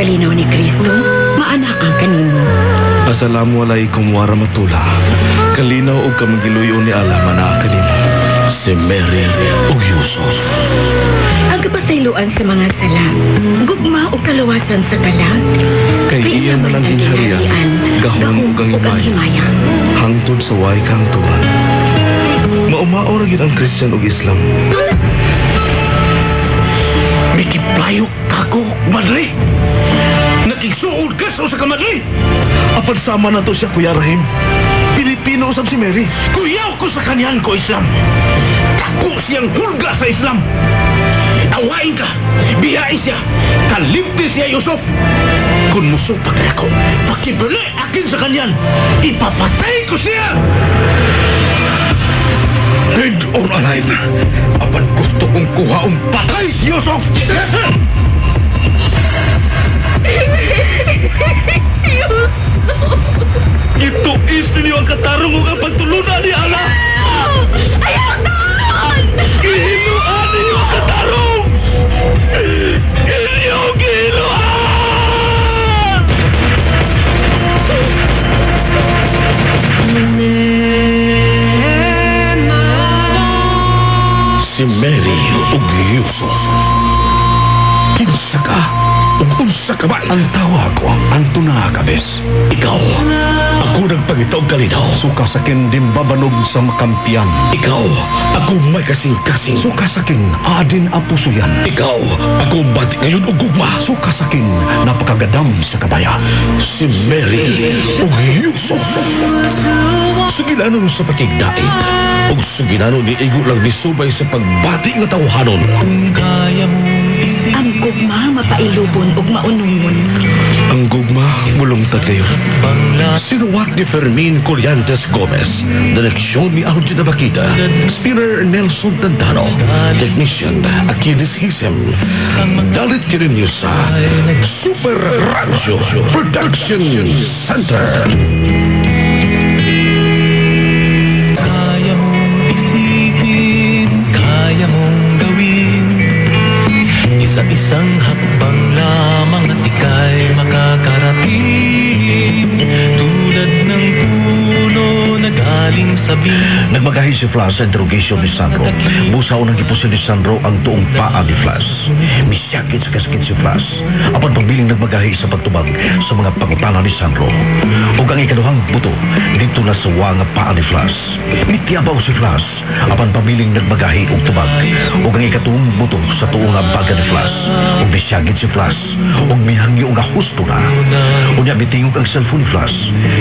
kalinaw ni Kristo maanaa kanimo. Assalamualaikum warahmatullah. Kalinaw og kamagiluyo ni Allah manaa kanimo. Si Mary ug Yusuf. Ang kapasayloan sa mga sala, gugma o kaluwasan sa kalag. Kay iya man ang gingharian, gahom ug ang himaya, hangtod sa way kahangturan. Maumao ra gyud ang Christian ug Islam. Mikiplayok kako, madre. Nakigsuod ka sa usa ka madre. Apan sama na to siya, Kuya Rahim. Pilipino usab si Mary. Kuyaw ko sa kanyan ko Islam. Kako siyang hulga sa Islam. Awain ka, biyain siya, kalimti siya Yusuf. Kung musupak ako, pakibili akin sa kanyan, ipapatay ko siya! Dead or alive, apan gusto kong kuhaong patay si Yusuf! Yes, sir! Ito is ninyo ang katarong ug ang pagtulunan ni Allah! Ayaw doon! Gihiluan ninyo ang katarong! Inyo gihiluan! Si Mary ug Yusuf. Kinsa ka? Ug unsa ka man? Ang tawa ko, ang tunakabes. Ikaw, ako nagpangita og kalinaw. Suka sa kin dimbabanog sa makampiyan. Ikaw, ako may kasing-kasing. Suka sa kin adin apusuyan. Ikaw, ako bati ngayon og gugma. Suka sa kin napakagadam sa kabaya. Si Mary ug Yusuf. Sugilanon sa pakigdait ug sugilanon ni igo lang nisubay sa pagbati nga tawhanon. Ang gugma mapailubon ug maunungon. Ang gugma mulungtad kayo. Sinuwat ni Fermin Collantes Gomez, direksyon ni Arjun Abakita, Spinner Nelson Tantano, Technician Achilles Hisem. Dalit kininyo sa Super Rancho Production Center. Kaya mong isipin, kaya mong gawin. Isa-isang hakbang lamang at ika'y makakarating. Tulad ng puno na galing sa bing. Nagmagahi si Flash sa interrogation ni Sandro. Busaw nang gipusil ni Sandro ang tuong paa ni Flash. Misakit sa kasakit si Flash. Apan pagbiling nagmagahi sa pagtubag sa mga pangutana ni Sandro. Ug ang ikaduhang buto dito na sa nga paa ni Flash. Mitiabaw si Flash. Apan pabiling nagmagahi og tubag. Ug ang ikatuong buto sa tuo nga baga ni Flash. Ug misakit si Flash. Ug mihangyo nga husto na. Unya mitingog ang cellphone ni Flash.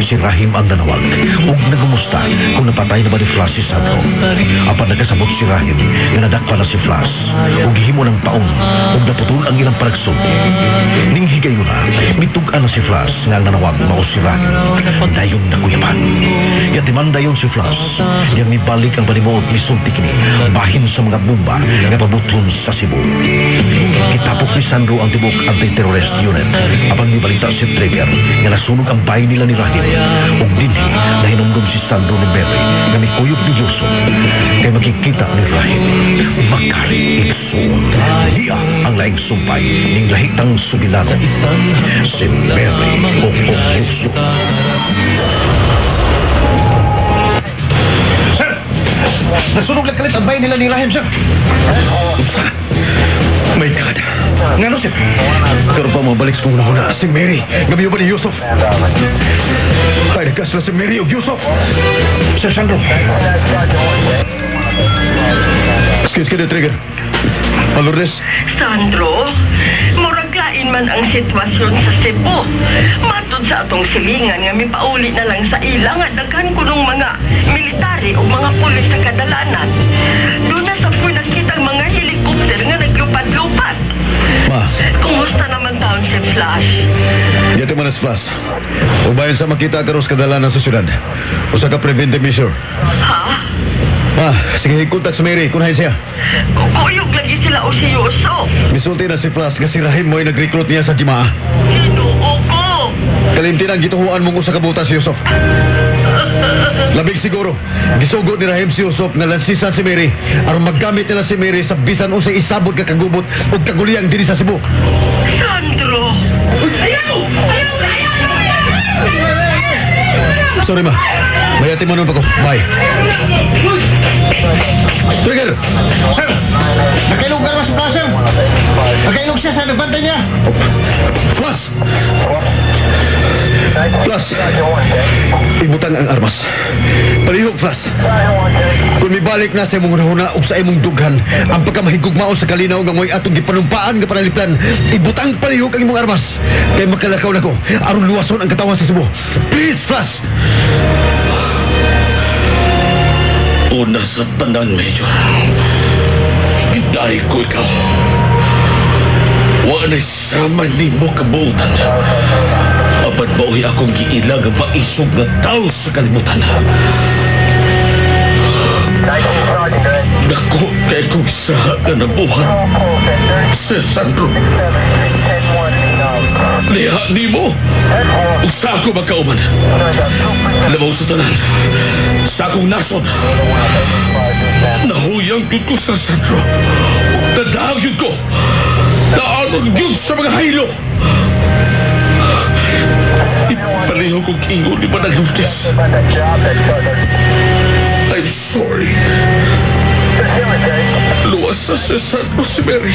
Si Rahim ang nanawag. Ug nagumusta kung napatay na ba ni Flash si Sandro. Apan nagkasabot si Rahim nga nadakpa na si Flash. Ug gihimo ng paong ug naputol ang ilang paragsod. Ning higayuna, mitug-an na si Flash nga ang nanawag mao si Rahim. Dayon nakuyaman. Yatiman dayon si Flash. Yang mibalik ang panimuot misulti kini bahin sa mga bomba nga pabuton sa Cebu. Kitapok ni Sandro ang tibok anti-terrorist unit. Apan mibalita si Trigger nga nasunog ang bahay nila ni Rahim. Ug dinhi nahinumdum si Sandro ni Mary nga mikuyog ni Yusuf kay makikita ni Rahim. Makari igsoon. Niya ang laing sumpay ning lahitang sugilanon. Si Mary ug Yusuf. Sir! Nasunog lang kalit ang bahay nila ni Rahim, sir. My God! Ngano, sir? Karon pa mabalik sa kong una si Mary. Gabi ba ni Yusuf? Ay, nagkasla si Mary ug Yusuf. Sir Sandro. Excuse ka Trigger. Lourdes. Sandro, murag lain man ang sitwasyon sa Cebu. Matod sa atong silingan nga mipauli na lang sa ila nga daghan kunong mga military o mga pulis sa kadalanan. Doon na sa puy nakitang mga helikopter nga naglupad-lupad. Ma, Kumusta naman taon si Flash? Yati man Flash. Ubayon sa makita karos kadalanan sa syudad. Usa ka preventive measure. Ha? Ma, sige kontak sa Mary kunhay siya. Kukuyog lagi sila o si Yusuf. Misulti na si Flash nga si Rahim mo'y nag-recruit niya sa Jimaa. Ginoo ko. Kalimti ang gituhuan mong usa ka buta si Yusuf. Labig siguro, gisugod ni Rahim si Yusuf nga lansisan si Mary aron maggamit nila si Mary sa bisan unsay isabot ka kagubot ug kaguliyang dinhi sa Cebu. Sandro! Uy, Ayaw! Ayaw! Ayaw! Ayaw! Sorry, ma. Mayati mo nun pa ko. Bye. Trigger! Sir! Nakailog ka naman si Flash, sir! Nakailog siya sa nagbantay niya! Flash! Flash! Ibutang ang armas. Palihog, Flash. Kung mibalik na sa imong hunahuna o sa imong dughan, ang pagkamahigugmaon sa kalinaw nga mo'y atong gipanumpaan nga panalipdan, ibutang palihog ang imong armas. Kay makalakaw na ko, aron luwason ang katawan sa Cebu. Please, Flash! Una sa tanan, Major. Gidahi ko ikaw. Wa na'y sama nimo kabuutan. Apan mao'y akong giila nga maisog nga tao sa kalibutan. Dako kay kong isa nga nabuhat, Sir Sandro. Liha nimo. Ug sa ako magkauman. Labaw sa tanan. Sa akong nasod. Nahuyang gyud ko sa Sandro. Nadaag gyud ko. Naanon gyud sa mga haylo. Ipaliho kong ingon ni Manang Lourdes. I'm sorry. Luwas sa si Sandro si Mary.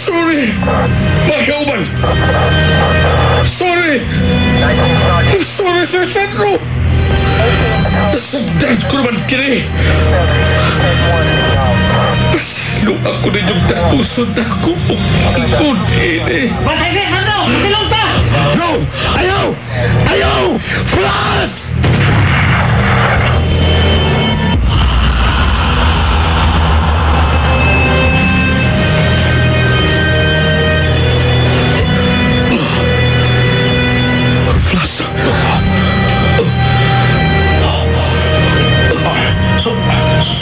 Sorry! Mga kauban! Sorry! I'm sorry, Sir Sandro! Nasugdan ko naman kini! Pasilo ako ninyong tapuson na ako og ingon ini. Bantay, Sir Sandro! Silong ta! No! Ayaw! Ayaw! Flash! Flash!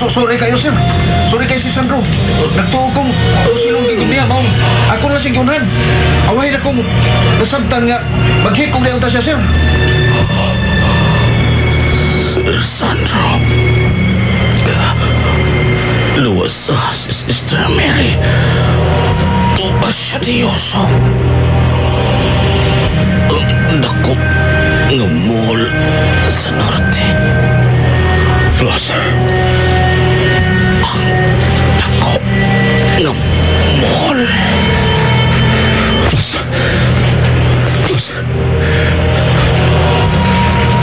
So, sorry kayo, sir. Sorry kayo si Sandro. Nagtuo kong silong gigong niya, maong ako na siyang giunhan. Away na kong nasabtan nga maghikog na siya, sir. Sir Sandro. Luwas sa si Sister Mary. Tupas siya ni Yusuf. Dako nga mall sa norte. Flash! Ang dako nga mall. Flash! Flash!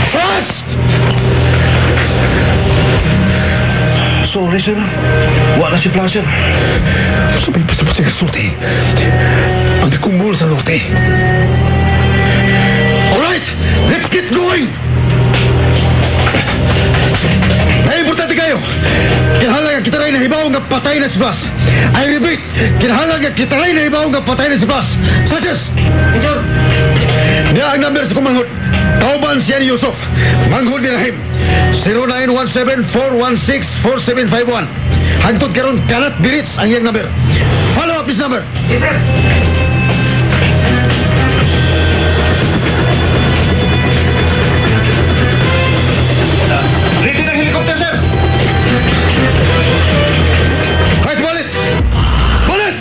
Flash! Sorry, sir. Wala si Flash, sir. Sabay pa sa sulti. Ang dakong mall sa norte. Alright! Let's get going! Ay, importante kayo! Kinahanglan nga kita rin nahibaw nga patay na si Flash. I repeat, kinahanglan nga kita rin nahibaw nga patay na si Flash. Sanchez! Major! Niya ang number sa kumanghod. Kauban siya ni Yusuf. Manghod ni Rahim. 0917-416-4751. Hangtod karon cannot be reached ang iyang number. Follow up his number. Yes, sir. Ready ng helicopter, sir. Right, balit! Balit!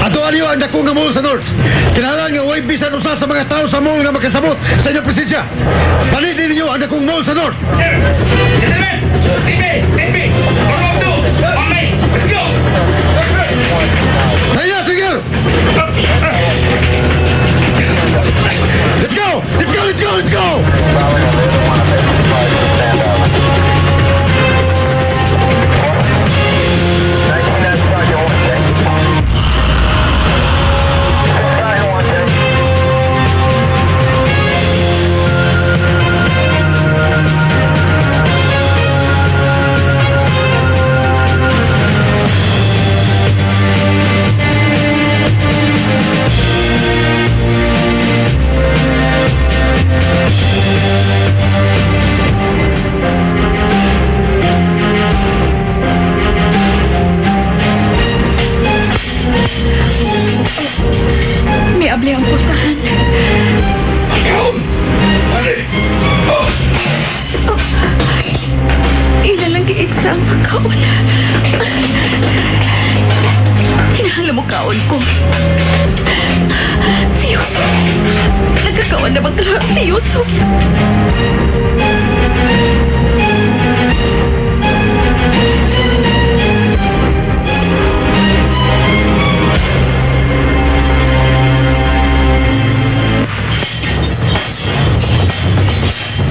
Ato niyo ang dako nga mall sa North. Kinahanglan nga way bisan usa sa mga tao sa mall nga makasabot sa inyong presensya. Balik ninyo ang dakong mall sa North. Sir! Gentlemen! TV! TV! Form 2! Okay! Let's go! Tayo, sige! Let's go! Let's go! Let's go! Let's go! Yusuf.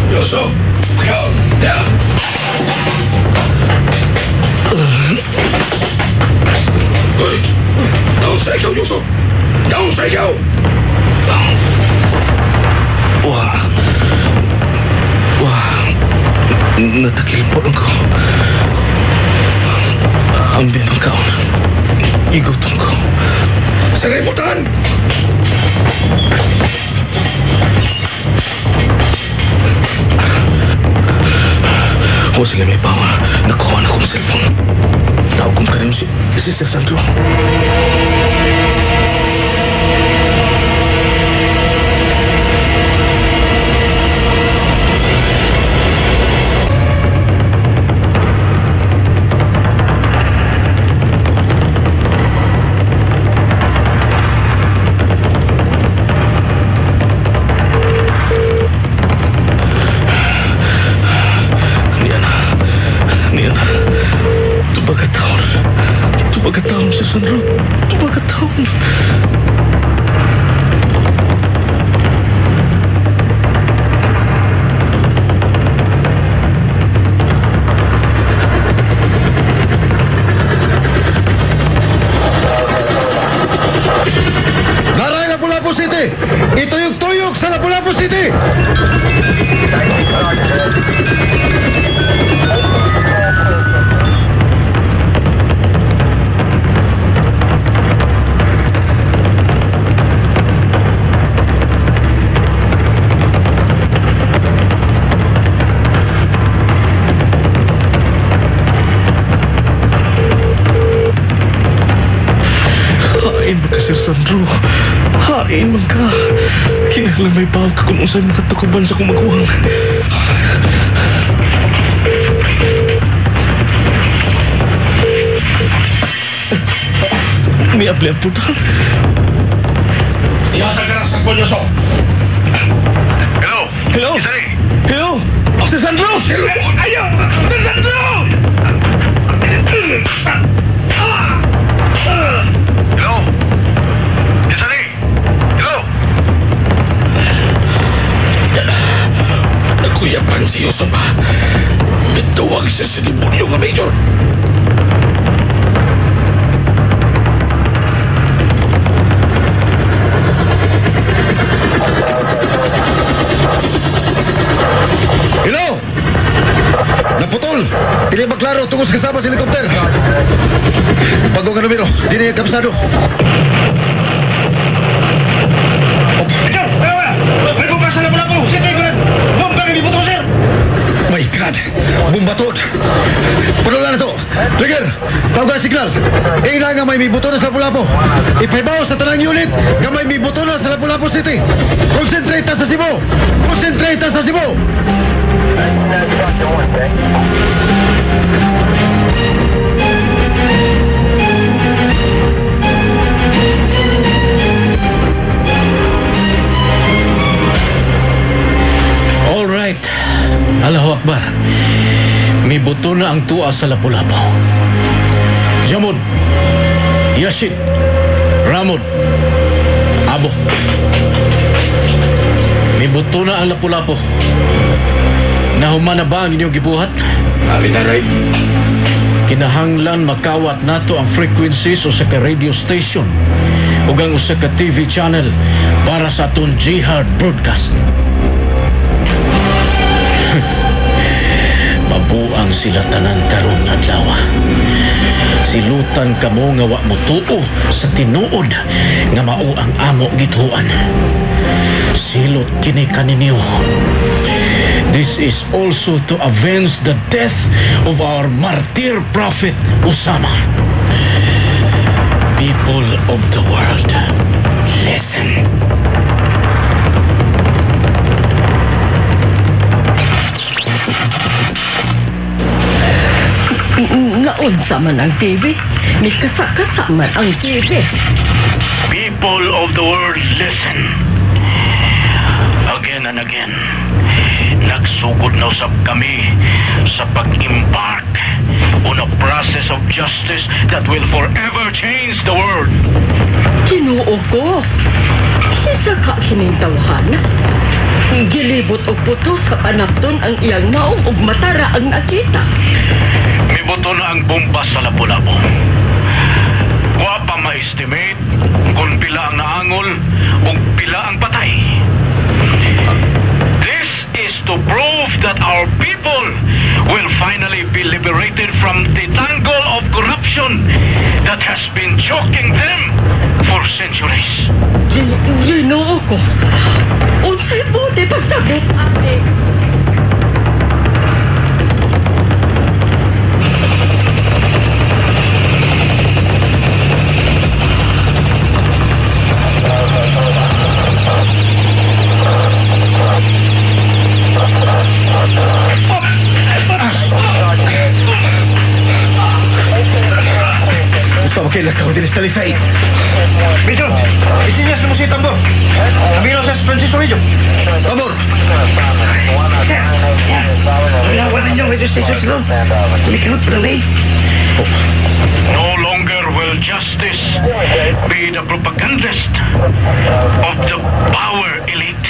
Yusuf! Come down! Hoy! Down sa ikaw, Yusuf! Down sa ikaw! Wah. Wah. Natakilpon ko. Ang binang kaon. Igutom ko. Sa remotan! O sila may power. Nakuha na kong cellphone. Tawag kong karim si Sir Sandro. Niya na. Niya na. Tubag taon. Tubag taon, Sir Sandro. Tubag taon. Naray Lapu-Lapu City! Ito yung tuyok sa Lapu-Lapu City! Hain man ka, Sir Sandro. Hain man ka. Kinahanglan may bawag ka kung unsay makatukuban sa kumaguhang. May abli ang putan. Ihatag ka na sa cellphone, Yusuf! Hello? Hello? Isari! Hello? Sir Sandro! Ayaw! Sir Sandro! Hello? Isari! Hello? Nagkuyapan si Yusuf ha. Mituwag siya sa demonyo nga major. Hello? Naputol! Dili ba klaro tungkol sa kasama sa helicopter? Bago nga numero, di na yung kabisado. Major! May bomba sa Lapu-Lapu! City, Bomba nga bibuto, sir! My God! Bumbatot! Padula na to! Trigger! Tawag na signal! Ina nga may mibuto na sa Lapu-Lapu! Ipahibaw sa tanang unit nga may mibuto na sa Lapu-Lapu City! Concentrate ta sa Cebu! Concentrate ta sa Cebu! All right. Allahu Akbar. Mibuto na ang tuwa sa Lapu-Lapu. Yamud. Yashid. Ramod. Abo. Mibuto na ang Lapu-Lapu. Nahuman na ba ang inyong gibuhat? Taray. Kinahanglan makawat nato ang frequencies usa ka radio station ug ang usa ka TV channel para sa atong jihad broadcast. Mabuang sila tanan karon adlaw. Silutan kamo nga wa motuo sa tinuod nga mao ang amo gituan. Silot kini kaninyo. This is also to avenge the death of our martyr prophet Osama. People of the world, listen. Naunsa man ang TV. Mikasa-kasa man ang TV. People of the world, listen. Again and again, nagsugod na usab kami sa pag-embark on a process of justice that will forever change the world. Ginoo ko. Kinsa kaha kining tawhan? Gilibot og puto sa panapton ang iyang naong ug matara ang nakita. Mibuto na ang bomba sa Lapu-Lapu. Wa pa ma-estimate kung pila ang naangol ug pila ang patay. This is to prove that our people will finally be liberated from the tangle of corruption that has been choking them for centuries. Ginoo ko. Unsay buot ipasabot, ate? Gusto mo kayo lakaw din sa talisay. Major, isinyas mo si Tambor. Amino sa Francisco Major. Tambor! Wala ninyo radio station sila. Kulikanot pa lang eh. No longer will justice be the propagandist of the power elite.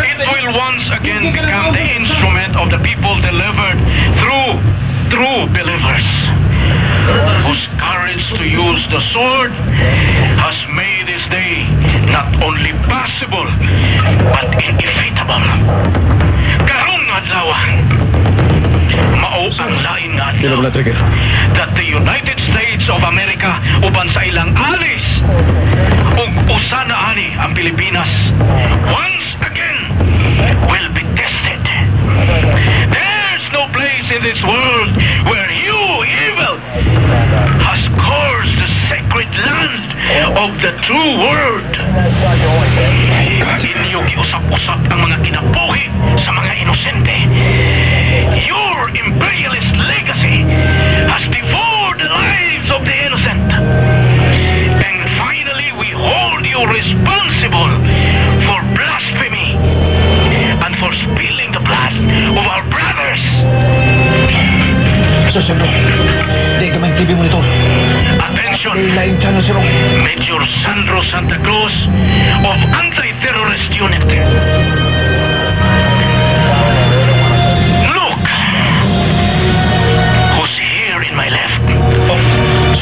It will once again become the instrument of the people, delivered through true believers whose courage to use the sword has made this day not only possible but inevitable. Karong adlaw, mao ang lain nga Dilo adlaw na trigger. That the United States of America uban sa ilang allies ug usa na ani ang Pilipinas once again will be tested. There's no place in this world where you evil has cursed the sacred land of the true world. Inyo giusap-usap ang mga kinabuhi sa mga inosente. Your imperialist legacy has devoured the lives of the innocent. And finally, we hold you responsible for blasphemy and for spilling the blood of our brothers. Sir Sandro, di ka may TV monitor. Attention! Di laing channel sir. Major Sandro Santa Cruz of Anti-Terrorist Unit. Look! Who's here in my left?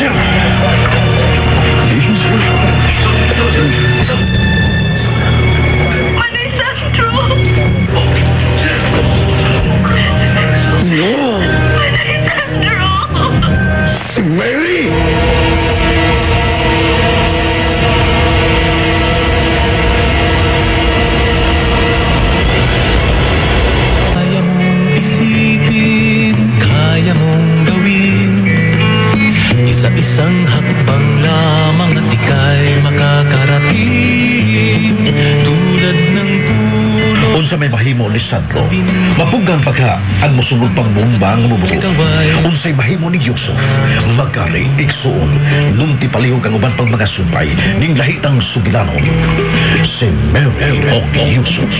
Sir! Manay Sandro! No! Manay Sandro! Si Mary! Kaya mong isipin, kaya mong gawin. Isa-isang hakbang lamang at ika'y makakarating. Tulad ng puno. Unsa may mahimo ni Sandro? Mapugnan pa kaha ang mosunod pang bomba nga mubuto? Unsay mahimo ni Yusuf? Magari, igsuon, nunti palihog ang uban pang mga sumpay ning lahitang sugilanon. Si Mary og Yusuf.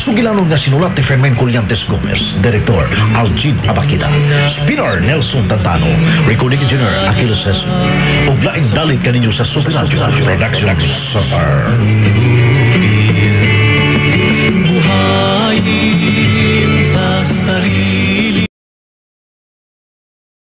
Sugilanon nga sinulat ni Fermin Collantes Gomez, Director Algin Abakida, Spinner Nelson Tantano, Recording Engineer Achilles Hessen. Ug laing dalit kaninyo sa Super Radio Production Center.